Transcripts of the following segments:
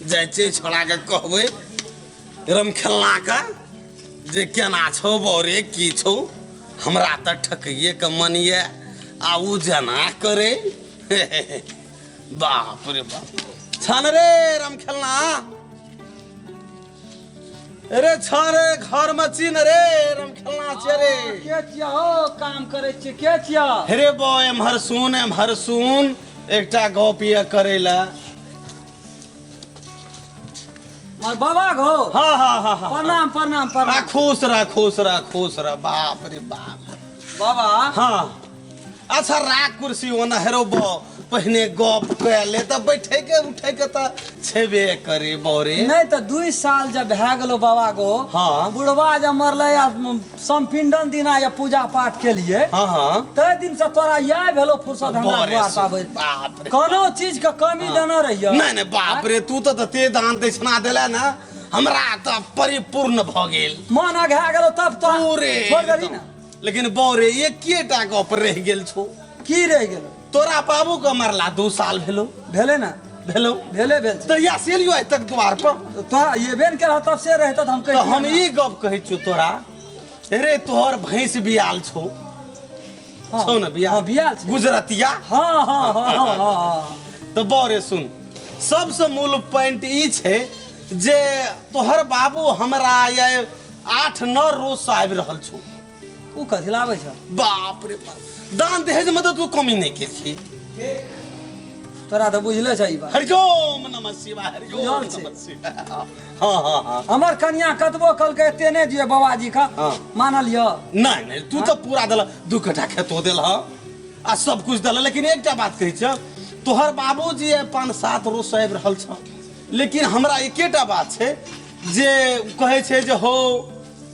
जाइ छियै छोड़ाके कहबै रमखेलनाके जे केना छौ बौरे की छौ हमरा तऽ ठकैएके मन यऽ आ ओ जेना करे। बाप रे बाप, छन रे रमखेलना, अरे छ रे घर में छी न रे रमखेलना छे रे। के छिया हो काम करै छियै के छिया? हे रे बौ, एम्हर सुन एम्हर सुन, एकटा गप ये करै लए। और बाबा गो। हाँ हाँ हाँ हाँ। प्रणाम प्रणाम आ प्रणाम। खुश रह खुश रह खुश रह। बाप रे बाप। बाबा। हाँ अच्छा राख कुर्सी ओना। हेरो बौ, पहिने गप कए ले तऽ बैठे के उठे के तऽ छेबे करे बौरे। नहीं तो 2 साल जब भए गेलो बाबा गो। हाँ। बुढ़वा जब मरले या संपिंडन दिना या पूजा पाठ के लिए। हाँ हाँ। तै दिन से तोरा यह भेलो फुर्सत हमरा बरे द्वार पाबै। बाप रे। कोनो चीज के कमी देना रहियो। नहीं नहीं बाप रे, तू तऽ तते दान दक्षिणा देले ना, हमरा तऽ परिपूर्ण भऽ गेल। मन अघा गेलो तब तो पूरे छोड़ देली ना। लेकिन बौरे एकेटा गप रहि गेल छौ। की रहि गेलो? तोरा बाबू के मरला 2 साल भेलो। भेले ना? भेलो। भेले भेल छै। तऽ या से लियो आइ तक द्वार पर। तोरा एबे ने केलह तब से रहता तऽ हम तऽ कहि हम ई गप कहै छियौ तोरा, रे तोहर भैंस बियाल छौ। हाँ। छौ ने बियाल? हाँ, बियाल छै। गुजरतिया। हाँ हाँ हाँ हाँ हाँ हाँ। तऽ बौरे सुन, सबसँ मूल पॉइंट ई छै जे तोहर बाबू हमरा आइ 8-9 रोज से आबि रहल छौ। उ कथी लाबै छौ? बाप रे बाप, दान दहेज में तऽ तू कमी नहीं केलही। तोरा तऽ बुझले छै ई बात। हरिओम नमः शिवाय, हरिओम बुझल छै। नमः शिवाय। हाँ हाँ हाँ। हमर कनिया कतबो कहलकै एते नहि दिअ बाबाजी का। हाँ। मानल यऽ? नहीं नहीं, तू तऽ पूरा देल, 2 कट्ठा खेतो देल आ सब कुछ देल। लेकिन एकटा बात कहै छियौ, तोहर बाबूजी 5-7 रोज से आबि रहल छौ, लेकिन हमरा एकेटा बात छै जे कहै छै जे हो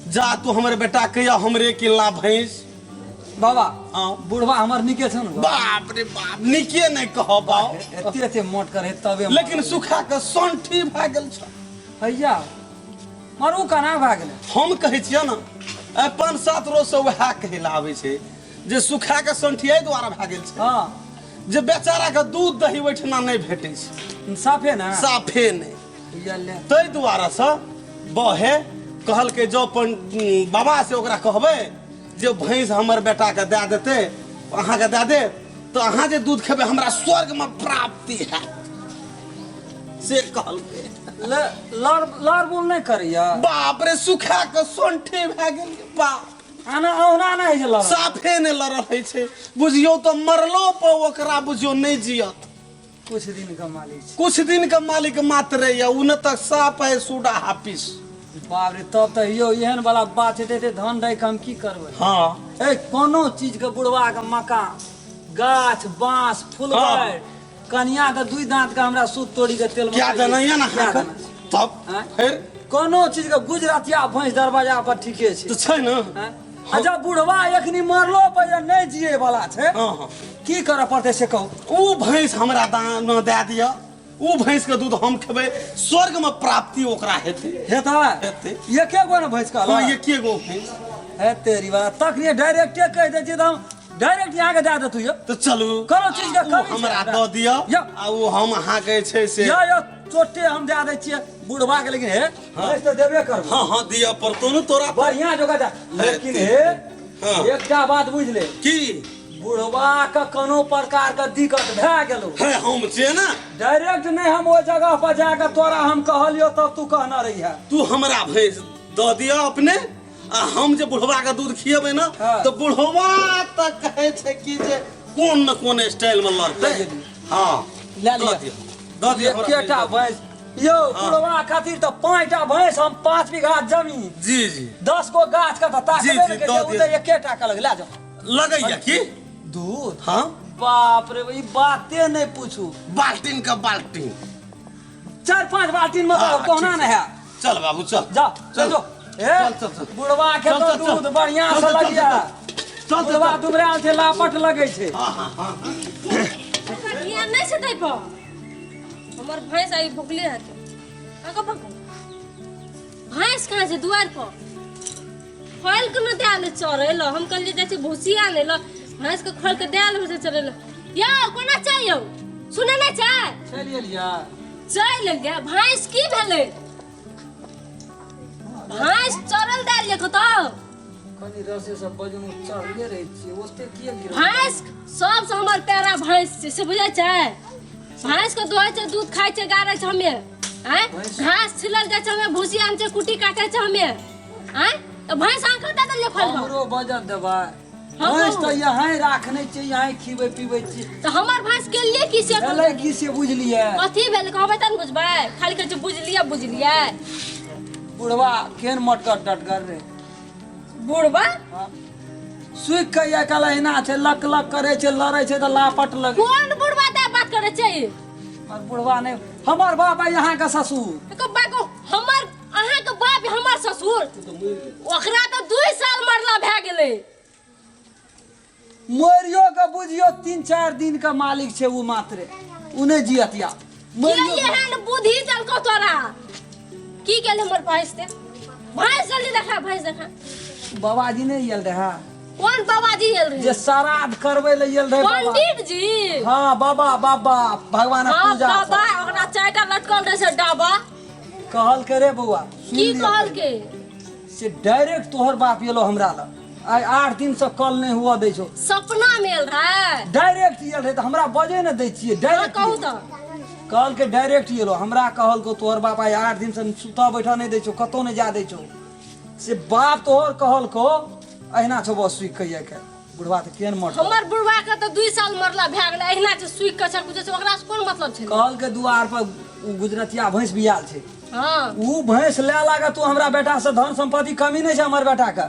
जा तू हमर बेटा के या हमरे किनला भैंस। बाबा। हाँ। बुढ़वा हमर नीके छौ ने? बाप रे बाप, नीके नहीं कह बाप। एते एते मोट करे तबे। लेकिन सुखा के सौंठी भए गेल छौ। हैया मरू केना भए गेलै? हम कहै छियै ने, 5-7 रोज से वएह कहै लए आबै छै जे सुखा के सौंठी एहि दुआरे भए गेल छै। हाँ। जे बेचारा के दूध दही ओहिठिना नहि भेटै छै। साफे ना? साफे नहि। ताहि दुआरे से बहे कहलकै जो अपन बाबा से ओकरा कहबै जे भैंस हमर बेटाके दए देतै, अहाँके दए दे तऽ अहाँ जे दूध खेबै हमरा स्वर्गमे प्राप्ति हैत, से कहलकै। लड़ लड़ बोल नहि करैया। बाप रे, सुखा के सोंठे भए गेल बाप। आना औना नहि होइ छै लड़ल। साफे नहि लड़ल होइ छै, बुझियौ तऽ मरलो पर ओकरा बुझियौ नहि जियत। कुछ दिन के मालिक छै। कुछ दिन के मालिक मात्र या उ न तक साफ है सुडा हापिस। बाप रे, तब तऽ यौ एहन वाला बात छै तऽ धन राखि हम की करबै? हाँ। ए कोनो चीज के बुढ़वा के मकान गाछ बांस फुलबाड़। हाँ। कनिया के 2 दांत के हमरा सूत तोड़ी के तेल क्या देना है ना? क्या हाँ, देना छै? तब हाँ? फिर कोनो चीज के गुजरातिया भैंस दरवाजा पर ठीके छै। तो छै ना? हाँ? आ जब बुढ़वा एखनी मरलो पर जे नहि जिए वाला छै। हाँ, हाँ। की करऽ पड़तै से कहू। उ भैंस हमरा दान दए दिअ, उ भैंस के दूध हम खेबै, स्वर्ग में प्राप्ति ओकरा हेतै। हेतै? हेतै। एके गो ने भैंस कहलक? हाँ, एके गो भैंस। हे तेरी वाला, तखने डायरेक्टे कहि दै छियै तऽ हम डायरेक्ट अहाँके दए देतू यौ। तऽ चलू। कोनो चीज के उ कमी छै हमरा हमरा। दऽ दिअ। यौ। आ उ हम अहाँके जे छै से यौ यौ चोटे हम दए दै छियै बुढ़वा के, लेकिन हे भैंस तऽ देबे करबै। हाँ हाँ, दिअ पड़तौ ने तोरा। बढ़िया जोगा दे, लेकिन हे हाँ। एकटा बात बुझि ले। की? बुढ़वा के कोनो प्रकार के दिक्कत भए गेलो। हे हम छियै ने। डायरेक्ट नहीं हम ओहि जगह पर जाके तोरा हम कहलियो तब तू कहना रही है। तू हमरा भैंस दऽ दिअ अपने, आ हम जे बुढ़वा के दूध खिएबै ने। हाँ। तऽ बुढ़वा तऽ कहै छै कि जे कोन न कोन स्टाइल में लड़तै। लए गेली। हाँ। लए दऽ लिअ। दिअ, दऽ दिअ हमरा एकेटा भैंस। भैंस यौ बुढ़वा खातिर तऽ 5टा भैंस, हम 5 बीघा जमीन, जी जी, 10 गो गाछ के तऽ ताकबे जी, ने जी, करै दऽ छै, ओ दिअ। तऽ एकेटा कहलक लए जाओ। लगैया की दूध? हाँ। बाप रे, ई बाते नहीं पूछू। बाल्टीन का बाल्टीन। 4-5 बाल्टीन में हाँ, तो कहुना ठीक नहीं है। चल बाबू चल। जा चल। चल ए चल, चल, चल। बुढ़वा के चल, तो चल, चल। दूध बढ़िया चल, से चल, चल, लगिया। चल, चल, बुढ़वा चल। दुबरायल छै, लापट लगै छै। हाँ हाँ हाँ। ध्यान नहीं छै तै पर। हमर भैंस आई भुखले हेतै। आगो भगो। भैंस कहाँ छै दुआर पर? खोल के न दए ले चरै ल। हम कहलियै जाइ छी भूसी आनै ल, भैंस के खोल के दए ले चरै ल। यौ कोना छै यौ? सुनै नहि चलि एलियै। चलि एलियै। भैंस की भेलै? भैंस चरल दए एलियै कतौ? कनि रसे सब बजनु चढ़ले रहै छियै, ओते किए गिरल? भैंस सबसँ हमर प्यारा भैंस छै, से बुझै छै? भैंस के दोहै छै, दूध खाइ छै, गारै छै हमे, आँय? घास छिलल जाइ छै हमे, भूसी आन छै, कुट्टी काटै छै हमे, आँय? तऽ भैंस अहाँ कतऽ देलियै खोलि कऽ? हमरो बजत देबै। हाँ, भैंस कहू। तऽ यहाँ राखने छियै, यहाँ खिबै पीबै छी। तऽ हमर भैंस के लिए की से? भेलै की से बुझलियै? कथी भेल कहबै तऽ ने बुझबै? खाली कहै छै बुझलियै बुझलियै। बुढ़वा केहन मटकर टटकर रे। बुढ़वा? हाँ। सुखि कऽ आइ काल्हि एहिना छै, लक लक करै छै, लड़ै छै तऽ लापट लगे। कोन बुढ़वा दे बात करै छै? और बुढ़वा नहि, हमर बाप आ अहाँके ससुर। एको बाको हमर अहाँके बाप हमर ससुर, ओकरा तऽ 2 साल मरला भए गेलै। मरियो के बुझियो 3-4 दिन के मालिक छै ओ, मात्रे उ नहि जियत या के मरियो के। एहन बुद्धि देलकौ तोरा? की गेल हमर भैंस ते? भैंस जल्दी देखा, भैंस देखा। बाबाजी नहि आयल रहे? कोन बाबाजी आयल रहे? जे श्राद्ध करबै लए आयल रहे बाबा। पंडित जी? हाँ, बाबा, बाबा भगवानक पूजा। बाबा, ओकरा 4टा लटकल रहे से डाबा। कहलकै रे बौआ, सुनि की लिअ। कहलकै? से डायरेक्ट तोहर बाप एलो हमरा लग, आइ 8 दिन से कल नहि हुआ दै छौ। सपना में आयल रहे? डायरेक्ट आयल रहे, तऽ हमरा बजे ने दै छियै। डायरेक्ट कहू तऽ। कहलकै, डायरेक्ट एलो हमरा, कहलको तोहर बाप आइ 8 दिन से सुतऽ बैठऽ नहि दै छौ, कतौ नहि जा दै छौ। से बाप तोहर कहलको अहिना छौ बस सुखि कऽ के बुढ़वा तऽ केहन मर। हमर बुढ़वा के तऽ 2 साल मरला भए गेलै, अहिना छै सुखि कऽ छै, कुछ छै, ओकरा से कोन मतलब छै? कहलकै दुआर पर ओ गुजरतिया भैंस बियाल छै। उ भैंस ले लागत तू हमरा बेटा से, धन संपत्ति कमी नहीं छै हमर बेटा के।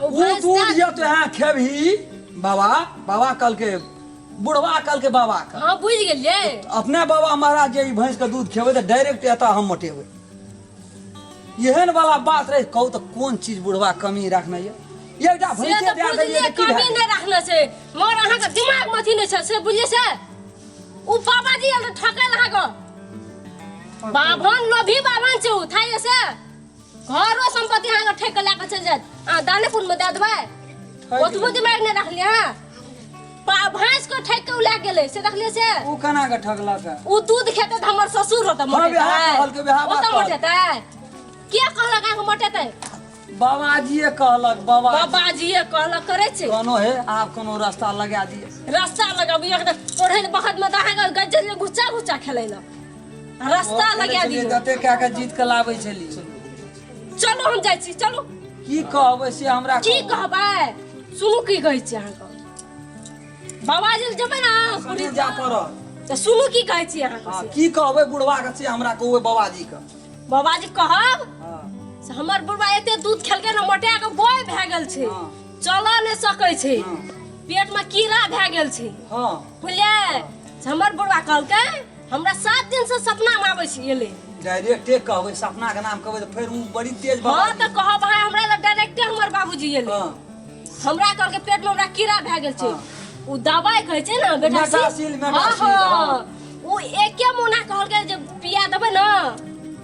ओ उ भैंस दूध दए- ये तो यहाँ खेबही बाबा। बाबा कहलकै, बुढ़वा कहलकै बाबा के। हँ, बुझि गेलियै। अपने बाबा महाराज जे ई भैंस के दूध खेबै तऽ डायरेक्ट एतऽ हम मोटेबै, एहन वाला बात रहे। कहू तऽ कोन चीज बुढ़वा कमी रखने ये? एकटा से भैंसे तऽ दए देलियै बुझलियै तऽ की भए कमी गेलै? नहि रखने छै, मगर अहाँके दिमाग मे अथी नहि छै, से बुझलियै? से ओ बाबाजी आयल रहै ठकै लए अहाँके। बाभन लोभी बाभन छै ओ, थाइए से घरो संपत्ति अहाँके ठकि कऽ लए कऽ चलि जायत। अहाँ दानेपुर मे दए देबै। ओतबो दिमाग नहि रखलियै अहाँ। भैंस के ठकि कऽ ओ लए गेलै, से देखलियै से? उ केना के ठकलक? ओ दूध खेतै तऽ हमर ससुर होतै हँ, बिहार कहलकै, बिहार बात ओतऽ कहलकै। मोटेतै। के कहलक अहाँके मोटेतै? बाबाजीए कहलक, बाबा। बाबाजीए कहलक करै छै। कोनो हे, आब कोनो रास्ता लगा दिए। रास्ता लगाबी? एकदम पढ़ै लए बखत में तऽ अहाँके गज्जल में घुच्चा घुच्चा खेलै लए रास्ता लगा दियौ। जते कए के जीत के लाबै छली। चलू, हम जाइ छी, चलू। की कहबै से हमरा की कहू। कहबै? सुनू की कहै छी अहाँके। बाबाजी लग जेबै ने? सुनी जा पड़त। तऽ सुनू की कहै छी अहाँके हाँ, से। की कहबै बुढ़वा के से हमरा कहबै बाबाजी के। बाबाजी कहब हाँ से हमर बुढ़वा एते दूध खेलकै ने, मोटा के गोय भए गेल छै। चलऽ नहि सकै छै। पेट में कीड़ा भए गेल छै। बुझलियै? से हमर बुढ़वा कहलकै, हमरा 7 दिन से सपना में आबै छै, एलै। डायरेक्टे कहबै, सपना के नाम कहबै तऽ फेर उ बड़ी तेज बाबा। तऽ कहब अहाँ हमरा लग डायरेक्टे हमर बाबूजी एलै। हमरा कहलकै पेट में हमरा कीड़ा भए गेल छै। उ दवाई कहै छै ने बेटा। मेटासिल, मेटासिल, हाँ। उ एके मोना कहलकै जे पिया देबै ने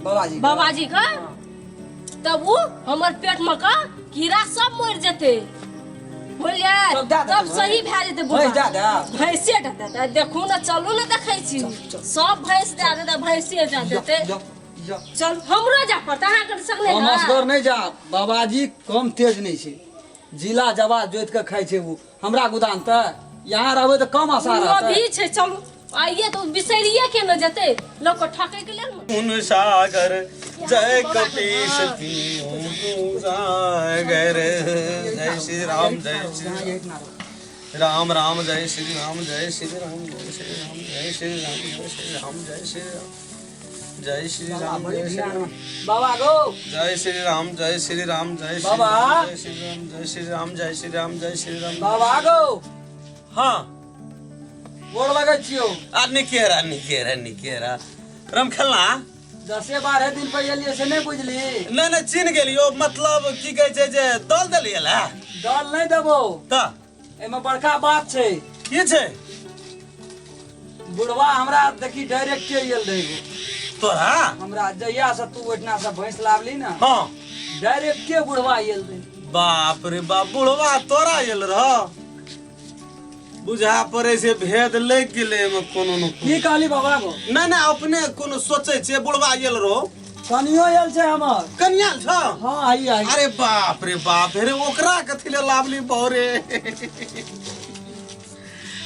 बाबाजी के। बाबाजी के, तब उ हमर पेट में का कीड़ा सब मरि जेतै, बुझलियै? तब दए देतै। तब सही भए जेतै। भैंस दए देब। भैंसे दए देतै। देखू ने, चलू ने, देखै छी। सब भैंस दए देतै, भैंसे दए देतै। जा, जा। चल, हमरो जाय पड़तै, अहाँके संग नहि हम हैत। असगर नहि जाब। बाबाजी कम तेज नहि छै, जिला जवा जोति के खाइ छै ओ। हमरा गोदाम तऽ यहाँ रहबै तऽ कम आशा ओ रहतै। भी छै, चलू आइए तऽ बिसरिए के ने जेतै लोक के ठकै के लेल ने। उन सागर जय कपीश तिहु सागर। जय श्री राम, जय श्री राम, राम जय श्री राम, जय श्री राम, जय श्री राम, जय श्री राम, जय श्री राम, जय श्री राम, जय श्री राम, जय श्री राम। बाबा गो। जय श्री राम, जय श्री राम, जय श्री बाबा। राम, जय श्री राम, जय श्री राम, जय श्री राम, जय श्री राम। बाबा गो। हाँ। गोर लगै छियौ। आ निकेरा, निकेरा, निकेरा, रम खेलना। 10-12 दिन पर एलियै से नहि बुझली? नहि नहि, चिन्ह गेलियो। मतलब की कहै छै जे दल देलियै ला? दल नहि देबौ। तऽ? एहिमे बड़का बात छै। की छै? बुढ़वा हमरा देखी डायरेक्ट के आयल रहै गो। तोरा? हमरा, जहिया से तू ओहिठिना से भैंस लाबली ने, डायरेक्ट के बुढ़वा आयल रहै। बाप रे बाप, बुढ़वा तोरा आयल रह? बुझा पड़ै छै भेद लागि गेलै एहिमे कोनो ने कोनो। की कहली बाबा गो? नहि नहि, अपने कोनो सोचै छियै। बुढ़वा आयल रहो? कनियो आयल छै हमर। कनिया छ? हाँ, आई आई। अरे बाप रे बाप रे, ओकरा कथी ले लावली बहु रे?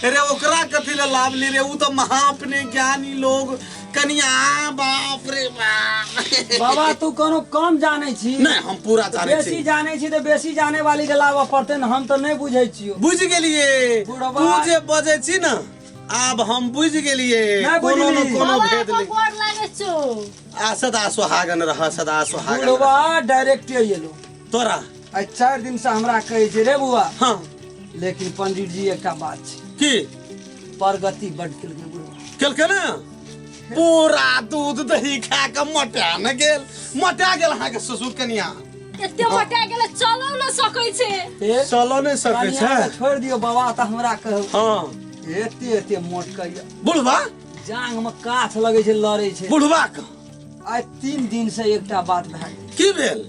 रे ओकरा कथी ले लावली रे? उ तो महा अपने ज्ञानी लोग कनिया, बाप रे बाप। बाबा, तू कोनो कम जानै छी? नहीं, हम पूरा जानै बेसी छी। जानै छी तऽ बेसी जाने वाली के लाबऽ पड़तै ने, हम तऽ नहि बुझै छियौ। बुझि गेलिए। बुढ़वा। तू जे बजै छी ने, आब हम बुझि गेलिए। नहि कोनो न बुझली। कोनो बाबा भेद को नहि। गोर लागे छौ। आ सदा सुहागन रह, सदा सुहागन रह। बुढ़वा डायरेक्ट एलो। तोरा? आइ 4 दिन से हमरा कहै छै रे बुआ। लेकिन पंडित जी, एकटा बात छै। की? प्रगति बड केलकै बुढ़वा। केलकै ने, पूरा दूध दही खा के मोटा ने गेल, मोटा गेल अहाँके ससुर कनिया। एते मोटा गेलै, चलो न सकै छै। ए, चलो नहि सकै कनिया छै। के छोड़ि दियौ बाबा, तऽ हमरा कहू। एते एते मोट कहिया। बुढ़वा। जांग में काछ लगै छै, लड़ै छै। बुढ़वा के। आइ 3 दिन से एकटा बात भए गेल। की भेल?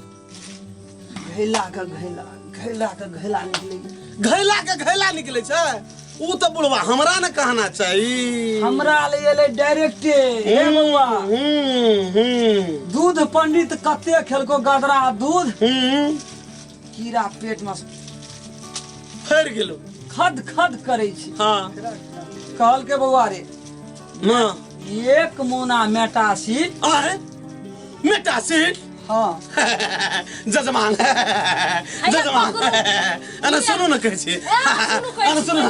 घैला के घैला, घैला के घैला निकलै। घैला के घैला निकलै छै? उ तऽ बुढ़वा हमरा ने कहना चाही। हमरा ले एलै डायरेक्टे हे बौआ। हम्म हम्म दूध पंडित कते खेलको, गदरा दूध। कीड़ा पेट में फैर गेलो। खद खद करै छै। कहलकै बौआ रे, ना। एक मोना मेटासिड। आए मेटासिड? हाँ। जजमान, जजमान, अरे सुनू ने, कहै छी। सुनू, कहै अरे छी। सुनू।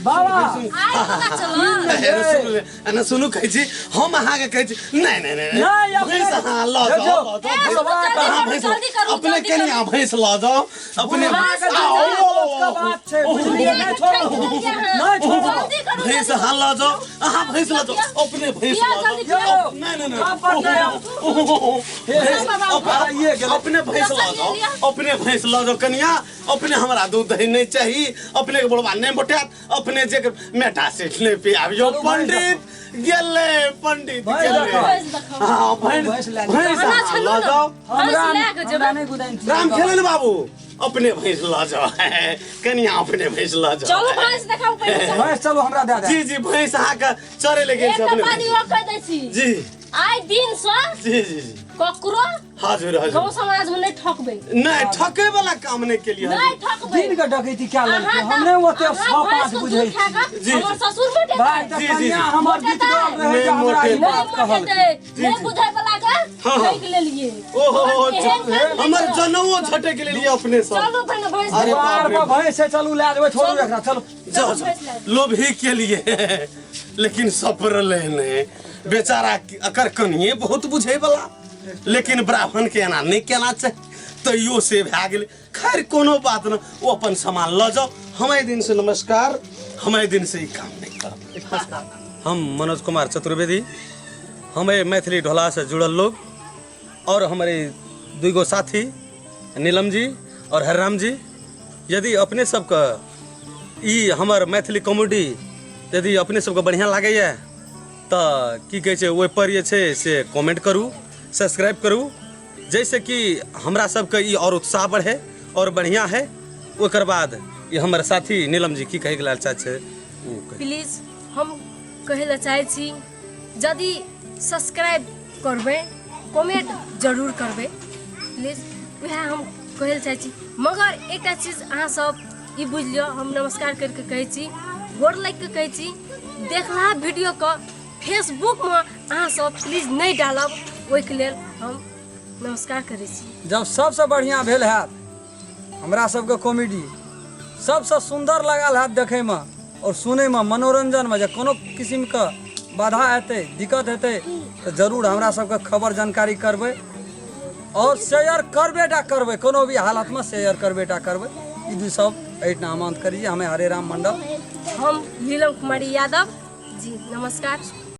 बाबा। आइ पता चलल। अरे सुनू, अरे सुनू, कहै छी हम अहाँके, कहै छी, नहि नहि नहि, नहि, अपने- भैंस अहाँ लऽ जाओ, देखियौ, लऽ जाओ। ए, सुनू, अहाँ जल्दी करू, भैंस जल्दी करू, अपने जल्दी कनि करू। भैंस लऽ जाओ अपने। बुढ़वा के आओ। बात छै, बुझलियै? नहि छोड़ू, नहि छोड़ू। जल्दी करू। भैंस अहाँ लऽ जाओ, अहाँ भैंस लऽ जाओ, अपने भैंस पिया, लऽ जल्दी जाओ। पिया। नहि नहि कहाँ पर नहि। जाओ? हे, हे, बाबा, आइए गेलै। अपने भैंस लऽ जाओ, अपने भैंस लऽ जाओ कनिया। अपने हमरा दूध दही नहीं चाही। अपने के बुढ़वा नहीं मोटात, अपने जे मेटा सेठ नहीं पियाबियो। चलू, भैंस। पंडित गेलै, पंडित भैंस गेलै। देखाउ। भैंस देखाउ। हाँ, भैंस। भैंस लए लिअ। भैंस कहना अहाँ छलू लऽ ने। जाओ। हमरा भैंस लए कऽ जेबै। हमरा नहि गुदाइन छै। राम खेलन बाबू, अपने भैंस लऽ जाओ कनिया, अपने भैंस लऽ जाओ। चलू, भैंस देखाउ पहिले, चलू। भैंस चलू, हमरा दए दे। जी जी, भैंस अहाँके चरे ले गेल छै। एकटा अपने बात भैंस। इहो कहि दै छी। जी। आइ दिन सँ जी जी जी ककरो हजुर हजुर गाँव समाज में नहीं ठकबै। नहीं, ठके वाला काम नहीं केलिए। नहीं ठकबै। दिन के डकैती क्या अहाँ लड़के तऽ- हम नहि ओते अहाँ 100 भैंस पाँच के बुझै दूध छी। खा कऽ जी, हमर जी। ससुर मोटेतै। भाई तऽ जी, जी, कन्या जी। हमर बीत गेल रहै जे नहि हमरा ई मोटेतै। बात नहीं कहल। मोटेतै, जी, नहीं जी। बुझै वाला के हाँ, हाँ। ठकि लेलिए। ओहो, हमर एहन काम नहि हमर करब। जनउओ छटक लेलिए अपने सब। चलू पहिने भैंस। अरे दुआर बाप रे। पर भैंस छै, चलू लए जेबै, छोड़ू एकरा, चलू। जाओ जाओ, लोभी के लिए लेकिन सपरले नहीं बेचारा। अकर कनिए बहुत बुझे वाला, लेकिन ब्राह्मण के एना नहीं केना चाही, तैयो से भए गेलै। खैर, कोनो बात न, ओ अपन सामान लऽ जाओ। हम एहि दिन से नमस्कार, हम एहि दिन से ई काम नहीं करब। हम मनोज कुमार चतुर्वेदी, हम एहि मैथिली ढोला से जुड़ल लोग और हमारे दुगो साथी नीलम जी और हरिराम जी, यदि अपने सबके ई हमर मैथिली कॉमेडी यदि अपने सबके बढ़िआँ लागैए तऽ की कहै छै, ओहिपर जे छै से कमेंट करू, सब्सक्राइब करू, जाहिसँ कि हमरा सबके ई आओर उत्साह बढ़े और बढ़िआँ है। ओकर बाद ई हमर साथी नीलम जी की कहैके लेल चाहै छै, ओ कहै। प्लीज, हम कहै लए चाहै छी, यदि सब्सक्राइब करबै, कमेंट जरूर करबै, प्लीज, उएह हम कहै लए चाहै छी। मगर एकटा चीज अहाँ सब ई बुझि लिअ, हम नमस्कार करिके कहै छी, गोर लागि कऽ कहै छी, देखला वीडियोके फेसबुकमे अहाँ सब प्लीज नहि डालब, ओहिके लेल हम नमस्कार करै छी। जब सबसँ बढ़िआँ भेल हैत हमरा सबके कॉमेडी, सबसँ सुन्दर लागल हैत देखैमे आओर सुनैमे, मनोरञ्जनमे जे कोनो किसिमके बाधा हेतै, दिक्कत हेतै, तऽ जरूर हमरा सबके खबर जानकारी करबै आओर शेयर करबे टा करबै। कोनो भी हालतमे शेयर करबे टा करबै। ई दू सब एहिठाम हम अन्त करी। हमें हरे राम मंडल। हम नीलम कुमारी यादव जी, नमस्कार।